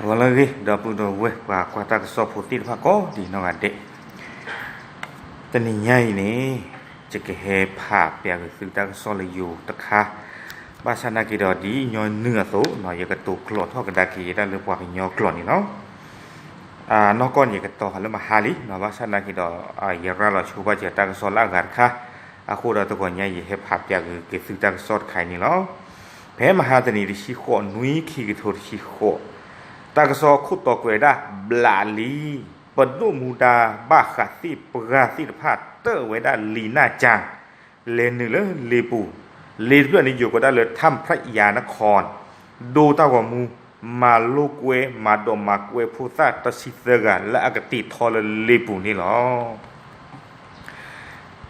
ဂီၤလၢအဂ့ၤ ဒီပုၢ်ဒီဝဲၢ် ပှၤကွၢ်တၢ်ကစီၣ်ဖိသ့ၣ်တဖၣ်ကိးဒံးနီၢ်ဂၤဒဲး, တနံၤညါအံၤန့ၣ် ယကဟဲဖးပျးက့ၤသုတၢ်ကစီၣ်လၢယိၤတခါ, ဘၣ်ဆၣ်နာ်က့ဒီး ဒ်ညီနုၢ်အသိး ယကတိၤကျိာ်ထီၣ်ကဒါက့ၤယတၢ်လၢပှၤကညီကျိာ်န့ၣ်လီၤ. နီၢ်ကီၢ်န့ၣ် ယကတီၤလၢမဟါလံ, ဘၣ်ဆၣ်နာ်က့ဒီး ယရၤလီၤဆိဘၣ်စၢၤတၢ်ကစီၣ်လၢအဂၤတခါ, အဃိဒီးတဂီၤညါယဟဲဖးပျးက့ၤသုတၢ်ကစီၣ်တခါအံၤန့ၣ်လီၤ. ဖဲမဟါတနံၤတဆံဃိး နွံ ခံကထိတဆံဃိး တၢ်ကစီၣ်ခိၣ်တီကွဲးဝဲဒၣ် ဘျးလံ, ပဒိၣ်မူဒါဘၣ်ဃးသ့ၣ်ပှၢ်သ့ၣ်တဖၣ် တၢၣ်ဝဲဒၣ်လံၤနၢ်ကၠၢ် လဲၤနုာ်လၢလ့ပူၤ, လ့တဖျၢၣ်န့ၣ် ယိၤကိးဒၣ်လၢ ထမ်ၣ်ဖြၣ်ယၤနခီၣ်, ဒိတၢ်ဂီၤမူ, မၤလိာ်ကွဲ မၤဒိးမၤကွဲဖိသၣ်တဆံသၢဂၤလၢအကတ့ၢ်ထီၣ်လၢလ့ပူၤန့ၣ်လီၤ.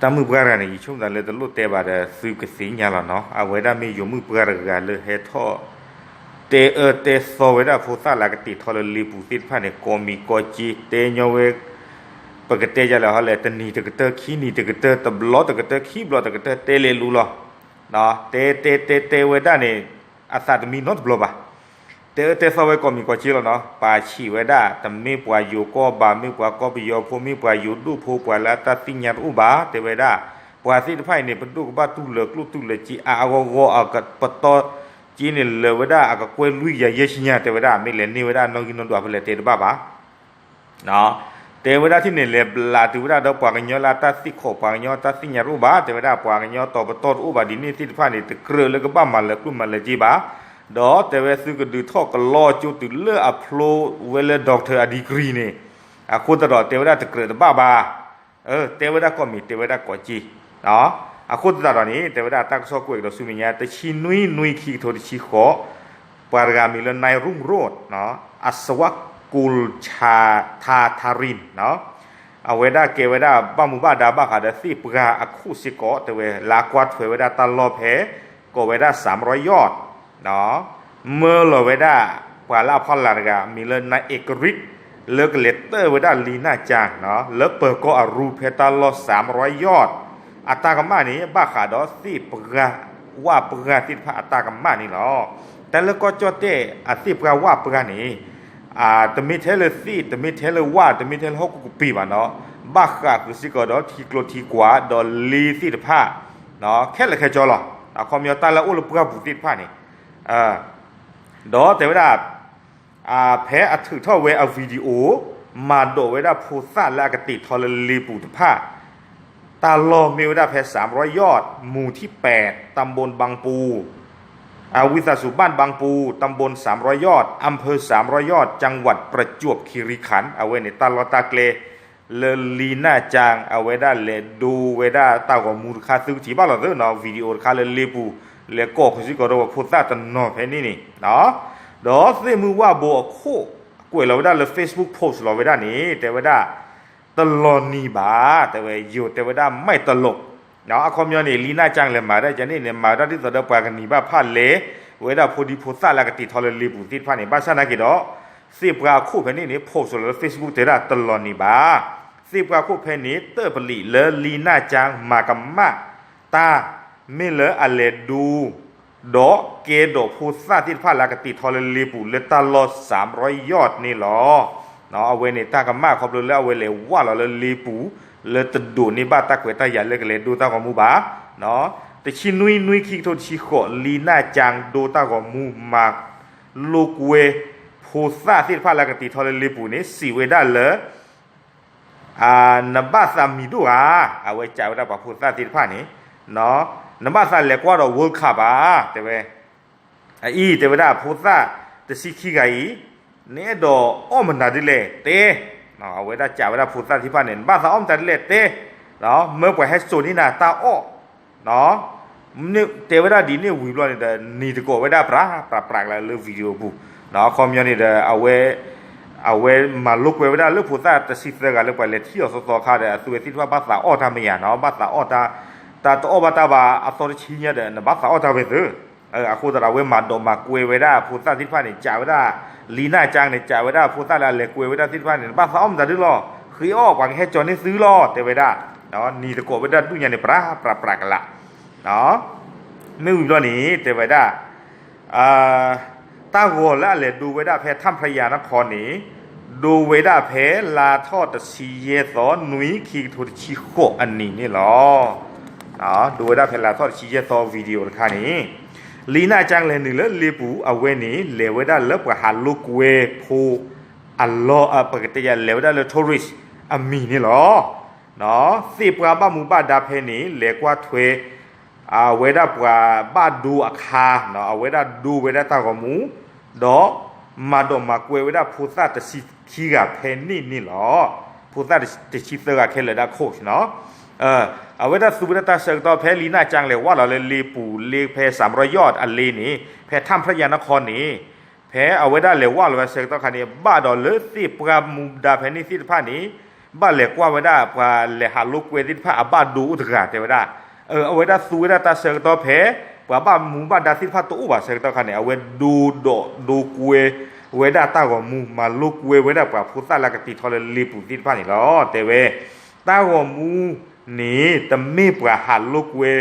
တၢ်မုၣ်ပှၢ်တဂၤန့ၣ် ယဆိကမိၣ်သးလၢတလိၣ်တဲဘၣ်ဒီးသုကသ့ၣ်ညါလီၤနီၤ, အဝဲဒၣ်မ့ၢ်ယိၤမုၣ်ပှၢ်တဂၤလၢဟဲထီၣ် တဲအၢတဲသီဝဲဒၣ်ဖိသၣ်လၢအကတ့ၢ်ထီၣ်လၢလ့ပူၤသ့ၣ်တဖၣ်န့ၣ် ကိးမံၤကိးစ့ တဲညီဝဲ ပကတဲယလဲၣ်ဟီလဲၣ် တနံၤတကတၢၢ် ခံနံၤတကတၢၢ် တဘျီတကတၢၢ် ခံဘျီတကတၢၢ် တဲလဲၤလူၤလီၤ. တဲတဲတဲတဲဝဲဒၣ်န့ၣ် အသးတမံနီတဘျီဘၣ်. တဲအၢတဲသီဝဲကိးမံၤကိးစ့လီၤနီၤ, ပာ်ဆံးဝဲဒၣ် တမ့ၢ်ပှၤယိၤကီၢ်ဘၣ် မ့ၢ်ပှၤကီၢ်ပယီၤဖိ မ့ၢ်ပှၤယိၤဒိၣ်ဖိ ပှၤလၢအတၢ်သ့ၣ်ညါတအိၣ်ဘၣ် တဲဝဲဒၣ်, ပှၤသ့ၣ်တဖၣ်အံၤန့ၣ် ပဒိၣ်ကဘၣ်တူၢ်လၢာ်ကျိၣ်တူၢ်လၢာ်စ့အါအါဂီၢ်ဂီၢ် အကပတီၢ်စ့န့ၣ်လၢာ်ဝဲဒၣ် အကကွဲၢ်လွံၢ်ကယၤယဲၢ်ဆံညါ တဲဝဲဒၣ် မ့ၢ်လဲၤန့ၢ်ဝဲဒၣ်နီၣ်ဂံၢ်နီၣ်ဒွးဖဲလဲၣ်တဲတဘၣ်ဘၣ် တဲဝဲဒၣ်ထံၣ်န့ၣ် လဲၤဘျးတုၤဝဲဒၣ်ဒီးပှၤကညီလၢအတၢ်သ့ၣ်ခိး ပှၤကညီတၢ်သ့ၣ်ညါတအိၣ်ဘၣ် တဲဝဲဒၣ် ပှၤကညီတီၤပတီၢ်တအိၣ်ဘၣ်ဒ်န့ၣ်သ့ၣ်တဖၣ်န့ၣ် တကြၢးလၢကဘၣ်မၤလၢာ်ကျိၣ်မၤလၢာ်စ့ဘၣ်. ဒီးတဲဝဲသုကဒုးထီၣ်ကလီကၠိတုၤလၢအဖျိဝဲလၢ doctor အ degree န့ၣ် အဃိသတးဒီးတဲဝဲဒၣ်တကြၢးတဘၣ်ဘၣ်. တဲဝဲဒၣ်ကိးမံၤ တဲဝဲဒၣ်ကိးစ့ အဃိသတးဒီးန့ၣ် တဲဝဲဒၣ်တၢ်ကစီၣ်ကွဲးကဒီးဆူမဲာ်ညါ တဆံနွံ နွံ ခံကထိတဆံဃိး ပှၤတဂၤမံၤလၢ နၢၢ်ရူၣ်ရိၣ် အစဝးကူၣ်ထါထါရံၣ် အဝဲဒၣ်ကဲဝဲဒၣ်ဘၣ်မူဘၣ်ဒါဘၣ်ဃးဒီးသ့ၣ်ပှၢ်အခိၣ်စ့ၢ်ကီး တဲဝဲလၢအကွၢ်ထွဲဝဲဒၣ်တၢ်လီၢ်ဖဲ ကိးဝဲဒၣ် စၣ်မရီယီၣ် မၢလီၤဝဲဒၣ် ပှၤလၢအဖီလာ်တဂၤ မံၤလၢ နၢၢ်အဲကရံၣ် လၢကလဲၤတၢၣ်ဝဲဒၣ်လံၤနၢ်ကၠၢ် လၢပၢၤကီၢ်အရူဖဲတၢ်လီၢ်စၣ်မရီယီၣ် အတၢ်ကမၣ်န့ၣ် ဘၣ်ဃးဒီးသ့ၣ်ပှၢ် ဝၣ်ပှၢ်သ့ၣ်တဖၣ်အတၢ်ကမၣ်န့ၣ်လီၤ. တၢ်လၢကီၢ်ကၠီၣ်တဲၣ် အသ့ၣ်ပှၢ်ဝၣ်ပှၢ်န့ၣ် တမ့ၢ်ထဲလၢသ့ၣ် တမ့ၢ်ထဲလၢဝၣ် တမ့ၢ်ထဲလၢဟီၣ်ခိၣ်ကပ့ၤဘၣ်နီၤ, ဘၣ်ဃးဃုာ်စ့ၢ်ကီးဒီးထံကျိထံကွၢ် ဒီးလ့သ့ၣ်တဖၣ် ခဲလၢာ်ခဲဆ့လီၤ. အခီပညီတၢ်လၢအအိၣ်လၢပှၢ်ပူၤသ့ၣ်တဖၣ်န့ၣ် ဒီးတဲဝဲဒၣ် ဖဲအထုးထီၣ်ဝဲအ video မၤဒိးဝဲဒၣ်ဖိသၣ်လၢအကတ့ၢ်ထီၣ်လၢလ့ပူၤတဖၣ် တၢ်လီၢ်မ့ၢ်ဝဲဒၣ်ဖဲ สามร้อยยอด หมู่ที่แปด ตำบลบางปู အဝံသးစူၤ บ้านบางปู ตำบลสามร้อยยอด อำเภอสามร้อยยอด จังหวัดประจวบคีรีขันธ์ အဝဲန့ၣ်တၢ်လီၢ်တၢ်ကျဲ လၢလံၤနၢ်ကၠၢ် အဝဲဒၣ်လဲၤဒိဝဲဒၣ်တၢ်ဂီၤမူတခါ သုကထံၣ်ဘၣ်လီၤသ့နီၤ video တခါလၢလ့ပူၤ လဲၤကိးဃုာ်စ့ၢ်ကီးဒီးပှၤဖိသၣ်တနီၤဖဲန့ၣ်န့ၣ် ဒီးသ့ၣ်မုၢ်ဝၣ်ဘိအခိၣ် ကွဲးလီၤဝဲဒၣ်လၢ Facebook post လီၤဝဲဒၣ်န့ၣ် တဲဝဲဒၣ် တလီၤနံၤဘၣ် တဲဝဲ ယိၤတဲဝဲဒၣ် ไม่ตลก အခီပညီန့ၣ် လံၤနၢ်ကၠၢ်လဲၤမၤဒၣ်ကန့ၣ်န့ၣ် မၤဝဲဒၣ်ဒ်သိးဒီးပှၤကနံၤဘၣ်ဖၣ်လဲၤ ဝဲဒၣ်ဖိဒံဖိသၣ်လၢအကတ့ၢ်ထီၣ်လၢလ့ပူၤသ့ၣ်တဖၣ်န့ၣ် ဘၣ်ဆၣ်နာ်က့ဒီး သ့ၣ်ပှၢ်အခိၣ်ဖဲန့ၣ်န့ၣ် post လီၤလၢ Facebook တဲဒၣ်တလီၤနံၤဘၣ် သ့ၣ်ပှၢ်ခိၣ်ဖဲန့ၣ် တၢၣ်ပလံးလၢလံၤနၢ်ကၠၢ်မၤကမၣ်တၢ် မ့ၢ်လၢအလဲၤဒိ ဒီးကဲဒိးဖိသၣ်သ့ၣ်တဖၣ်လၢအကတ့ၢ်ထီၣ်လၢလ့ပူၤလၢတၢ်လီၢ် สามร้อยยอด န့ၣ်လီၤ. အဝဲန့ၣ်တၢ်ကမၣ်ခီဖျိလၢအဝဲလဲၤဝၣ်လီၤလၢလ့ပူၤ လၢတဒိးန့ၢ်ဘၣ်တၢ်ခွဲးတၢ်ယာ်လၢကလဲၤဒိတၢ်ဂီၤမူဘၣ်. တဆံနွံ နွံ ခံကထိတဆံဃိး လံၤနၢ်ကၠၢ်ဒိတၢ်ဂီၤမူ မၤလိာ်ကွဲ ဖိသၣ်သ့ၣ်တဖၣ်လၢအကတ့ၢ်ထီၣ်လၢလ့ပူၤန့ၣ် စံးဝဲဒၣ်လၢ နဘၣ်သးမံၤဒိၣ်ဧါ, အဝဲကးဝဲဒၣ်ပှၤဖိသၣ်သ့ၣ်တဖၣ်န့ၣ်, နဘၣ်သးလဲၤကွၢ်ဒီး World Cup ဘၣ်, တဲဝဲ, အအံၤ တဲဝဲဒၣ်ဖိသၣ်တဆံခံဂၤအံၤ, နအဲၣ်ဒိးအီၣ်မတၤဒ်လဲၣ်တဲ, အဝဲဒၣ်ကးဝဲဒၣ်ဖိသၣ်သ့ၣ်တဖၣ်န့ၣ် နဘၣ်သးအီၣ်မတၤဒ်လဲၣ်တဲ, မၢပှၤဟဲစိာ်န့ၢ်နၤတၢ်အီၣ် တဲဝဲဒၣ်ဒ်န့ၣ်ဝံၤဘျီန့ၣ်ဒီး နံၤသကိးဝဲဒၣ်ပြးပြးပြးကလၢ video ပူၤ, အခီပညီန့ၣ်ဒီး အဝဲမၤလိာ်ကွဲဝဲဒၣ်လၢဖိသၣ်တဆံသၢဂၤလၢပှၤလဲၤထံၣ်အီၤသီသီခါဒီး အသုဝဲသ့ၣ်တဖၣ်ဘၣ်သးအီၣ်တၢ်မ့ၢ်ဧါနီၤ, ဘၣ်သးအီၣ်တၢ်, တၢ်တအီၣ်ဘၣ်တၢ်ဘၣ်အသီတဆံညါဒီး နဘၣ်သးအီၣ်တၢ်ဝဲသ့, အဃိသတးဒီး အဝဲမၤဒိးမၤကွဲဝဲဒၣ်ဖိသၣ်သ့ၣ်တဖၣ်န့ၣ် ကးဝဲဒၣ် လံၤနၢ်ကၠၢ်န့ၣ် ကးဝဲဒၣ်ဖိသၣ်လၢအလဲၤကွဲဝဲဒၣ်သ့ၣ်တဖၣ်န့ၣ် နဘၣ်သးအီၣ်မတၤဒ်လီၤ, ဃ့အီၣ်ပှၤကဟဲစိာ်န့ၢ်သုလီၤ တဲဝဲဒၣ်, နံၤသကိးဝဲဒၣ်ဒူၣ်ညါန့ၣ် ပြးပြးပြးကလး မ့ၢ်ဝံၤဘျီန့ၣ် တဲဝဲဒၣ်, အ တၢ်ဂီၤလၢအလဲၤဒိဝဲဒၣ်ဖဲ ထၣ်ဖျၢၣ်ယၤနခီန့ၣ် ဒိဝဲဒၣ်ဖဲလါထီၣ်တဆံယဲၢ်သီ နွံ ခံကထိတဆံဃိးအနံၤန့ၣ်လီၤ. ဒိဝဲဒၣ်ဖဲလါထီၣ်တဆံယဲၢ်သီ video တခါန့ၣ် လံနၣ်ကၠၣ်လဲၤနုာ်လၢလ့ပူၤ အဝဲန့ၣ် လဲၤဝဲဒၣ်လၢပှၤဟးလိာ်ကွဲဖိ အလီၢ် ပကတဲယၤ လဲၤဝဲဒၣ်လၢ tourist အမံၤန့ၣ်လီၤ. သ့ၣ်ပှၢ်ဘၣ်မူဘၣ်ဒါဖဲန့ၣ် လဲၤကွၢ်ထွဲ အဝဲဒၣ်ပှၤဘၣ်ဒိအခါ အဝဲဒၣ်ဒိဝဲဒၣ်တၢ်ဂီၤမူ ဒီးမၤဒိးမၤကွဲဝဲဒၣ်ဖိသၣ်တဆံခံဂၤဖဲန့ၣ်န့ၣ်လီၤ. ဖိသၣ်တဆံသၢဂၤခဲလၢာ်ဒၣ် coach နီၤ. အဝဲဒၣ်သူဝဲဒၣ်တၢ်ဆၢကတီၢ်ဖဲလံနၣ်ကၠၣ်လဲၤဝၢ်လီၤလၢလ့ပူၤ လ့ဖဲ စၣ်မရီယီၣ်အလ့န့ၣ် ဖဲ ထၣ်ဖျၢၣ်ယၤနခီန့ၣ် ဖဲအဝဲဒၣ်လဲၤဝၢ်လီၤဝဲဆၢကတီၢ်ခါန့ၣ် ဘၣ်ဒီးလၢသ့ၣ်ပှၢ်မူဒါဖဲန့ၣ်သ့ၣ်တဖၣ်န့ၣ် ဘၣ်လဲၤကွၢ်ဝဲဒၣ်ပှၤလဲၤဟးလိာ်ကွဲသ့ၣ်တဖၣ်အဘၣ်ဒိအိၣ်တဂၤတဲဝဲဒၣ်. အဝဲဒၣ်သူဝဲဒၣ်တၢ်ဆၢကတီၢ်ဖဲ ပှၤဘၣ်မူဘၣ်ဒါသ့ၣ်တဖၣ်တအိၣ်ဘၣ်ဆၢကတီၢ်ခါန့ၣ် အဝဲဒိဒီးဒိကွဲဝဲဒၣ်တၢ်ဂီၤမူ မၤလိာ်ကွဲဝဲဒၣ်ပှၤဖိသၣ်လၢကတ့ထီၣ်လၢလ့ပူၤသ့ၣ်တဖၣ်န့ၣ်လီၤ. တဲဝဲ တၢ်ဂီၤမူန့ၣ် တမ့ၢ်ပှၤဟးလိာ်ကွဲ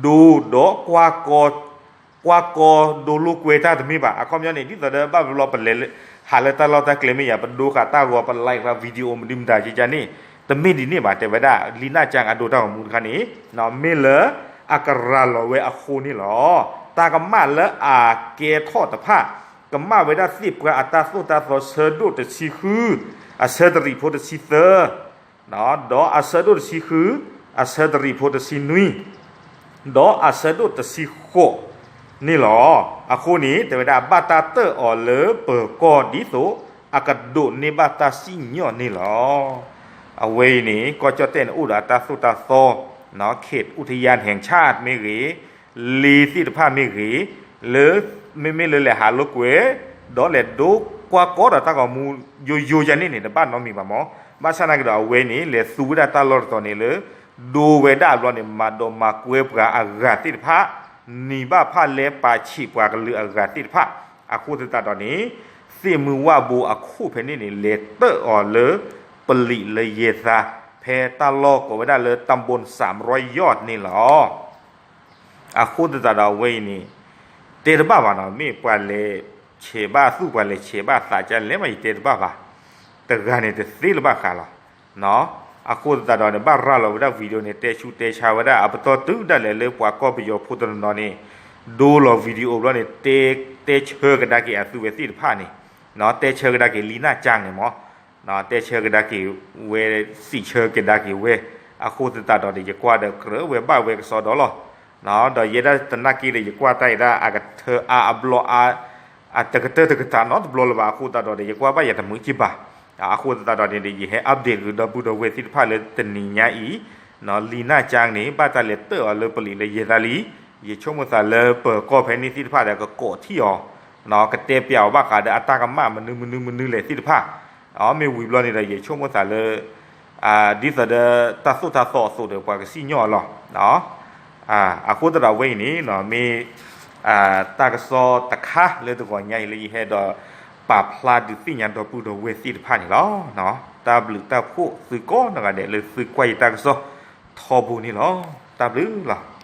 ဒိဒီး ကွၢ်ကီဒိလိာ်ကွဲတၢ်တမ့ၢ်ဘၣ်. အခီပညီန့ၣ် ဒ်သိးဒီးဘၣ်ဘျီပလဲၤ ဟးလၢတၢ်လီၢ်တၢ်ကျဲမ့ၢ်ယၤ ပဒိဃာ်တၢ်ဂီၤ ပ like ဃာ် video မနုၤမတၤကကန့ၣ် တမ့ၢ်ဒ်န့ၣ်ဘၣ် တဲဝဲဒၣ် လံနၣ်ကၠၣ်အဒိတၢ်ဂီၤမူတခါန့ၣ် မ့ၢ်လၢအကရၤလီၤဝဲအဃိန့ၣ်လီၤ. တၢ်ကမၣ်လၢအကဲထီၣ်တဖၣ် ကမၣ်ဝဲဒၣ်သ့ၣ်ပှၢ်အတၢ်သိၣ်တၢ်သီ ဆၢဒိၣ်တဆံဃု အဆၢတရံးဖိတဆံသၢ ဒီးအဆၢဒိၣ်တဆံဃု အဆၢတရံးဖိတဆံနွံ ဒီးအဆၢဒိၣ်တဆံဃိးန့ၣ်လီၤ. အဃိန့ၣ် တဲဝဲဒၣ် ဘၣ်တၢ်တၢၣ်အီၤလၢပၢၤကီၢ်ဒ်သိး အကဒိးန့ၢ်ဘၣ်တၢ်စံၣ်ညီၣ်န့ၣ်လီၤ. အဝဲအံၤန့ၣ် ကီၢ်ကၠီၣ်တဲၣ်န့ၣ်အိၣ်ဒီးအတၢ်သိၣ်တၢ်သီ ခေတ် อุทยานแห่งชาติ မ့ၢ်ဂ့ၤ လ့သ့ၣ်တဖၣ်မ့ၢ်ဂ့ၤ လၢ မ့မ့ၢ်လၢလဲၤဟးလိာ်ကွဲ ဒီးလဲၤဒိကွၢ်ကီဒီးတၢ်ဂီၤမူ ယိယိယၤန့ၣ်န့ၣ် တဘၣ်နီတမံၤဘၣ်မး. ဘၣ်ဆၣ်သနာ်က့ဒီး အဝဲန့ၣ် လဲၤသူဝဲဒၣ်တၢ်လီၢ်တတီၤန့ၣ်လၢ ဒိဝဲဒၣ်အဘျီန့ၣ် မၤဒိးမၤကွဲပှၤအဂၤသ့ၣ်တဖၣ် နံၤဘၣ်ဖၣ်လဲပာ်ဆံးပှၤကလုာ်အဂၤသ့ၣ်တဖၣ် အဃိသတးဒီးန့ၣ် သ့ၣ်မုၢ်ဝၣ်ဘိအခိၣ်ဖဲန့ၣ်န့ၣ် လဲၤတၢၣ်အီၤလၢ ပလံးလၢယဲၢ်သါ ဖဲတၢ်လီၢ်ကိးဝဲဒၣ်လၢ ตำบลสามร้อยยอด န့ၣ်လီၤ. အဃိသတးဒီးအဝဲအံၤန့ၣ် တဲတဘၣ်ဘၣ်နီၤ မ့ၢ်ပှၤလဲၤဆဲးဘၣ်သူၣ် ပှၤလဲၤဆဲးဘၣ်သးကလဲၣ်မး ယတဲတဘၣ်ဘၣ်, တဂၤန့ၣ်တသ့လၢၤဘၣ်ဃးလီၤ. အဃိသတးဒီးန့ၣ် ဘၣ်ရၤလီၤဝဲဒၣ် video န့ၣ် တဲဆူတဲဆါဝဲဒၣ် အပတီၢ်တုၤဒၣ်လဲာ်လၢပှၤကီၢ်ပယီၤဖိတနီၤနီၤန့ၣ် ဒိလီၤ video ဘျီန့ၣ် တဲဆၢကဒါက့ၤအသုဝဲသ့ၣ်တဖၣ်န့ၣ်, တဲဆၢကဒါက့ၤလံနၢ်ကၠၢ်န့ၣ်မး တဲဆၢကဒါက့ၤဝဲ စံးဆၢကဒါက့ၤဝဲ, အဃိသတးဒီးန့ၣ် ယကွၢ်ဒီးကြၢးဝဲဘၣ်ဝဲကစီဒီလီၤ. ဒီးယဲဒၣ်သနာ်က့ဒီး ယကွၢ်တၢ်အံၤဒၣ် အကထၢအါအဘျီအါ အတကတၢၢ်တကတၢၢ်နီတဘျီလၢၤဘၣ် အဃိသတးဒီးန့ၣ် ယကွၢ်ဘၣ်ယၤတမုာ်က့ဘၣ်. အဃိသတးဒီးန့ၣ် ယဟဲ update ဂ့ၤဒီပုၢ်ဒီဝဲၢ်သ့ၣ်တဖၣ်လၢတနံၤညါအံၤ, လံနၢ်ကၠၢ်န့ၣ် ဘၣ်တၢ်လဲၤတၢၣ်အီၤလၢပလံးလၢယဲၢ်သါလံ, ယဆိကမိၣ်သးလၢပၢၤကီၢ်ဖဲန့ၣ်သ့ၣ်တဖၣ်ဒီး ကကိးထံၣ်အီၤ ကတဲပျးအီၤဘၣ်ဃးဒီးအတၢ်ကမၣ်မနုၤမနုၤမနုၤလဲၣ်သ့ၣ်တဖၣ်, မ့ၢ်ဝံၤဘျီန့ၣ်ဒီး ယဆိကမိၣ်သးလၢ ဒ်သိးဒီးတၢ်သိၣ်တၢ်သီအသိးဒီး ပှၤကစံၣ်ညီၣ်အီၤလီၤ. အဃိသတးဒီးဝဲအံၤန့ၣ် မ့ၢ် တၢ်ကစီၣ်တခါလၢတဂီၤညါအံၤလၢယဟဲဒီးပာ်ဖျါဒုးသ့ၣ်ညါဒီပုၢ်ဒီဝဲၢ်သ့ၣ်တဖၣ်န့ၣ်လီၤ. တၢ်ဘျုးတၢ်ဖှိၣ်သုကိးနီၢ်ဂၤဒဲးလၢသုကွၢ်ယတၢ်ကစီၣ်ထီဘိန့ၣ်လီၤ. တၢ်ဘျုးလီၤ.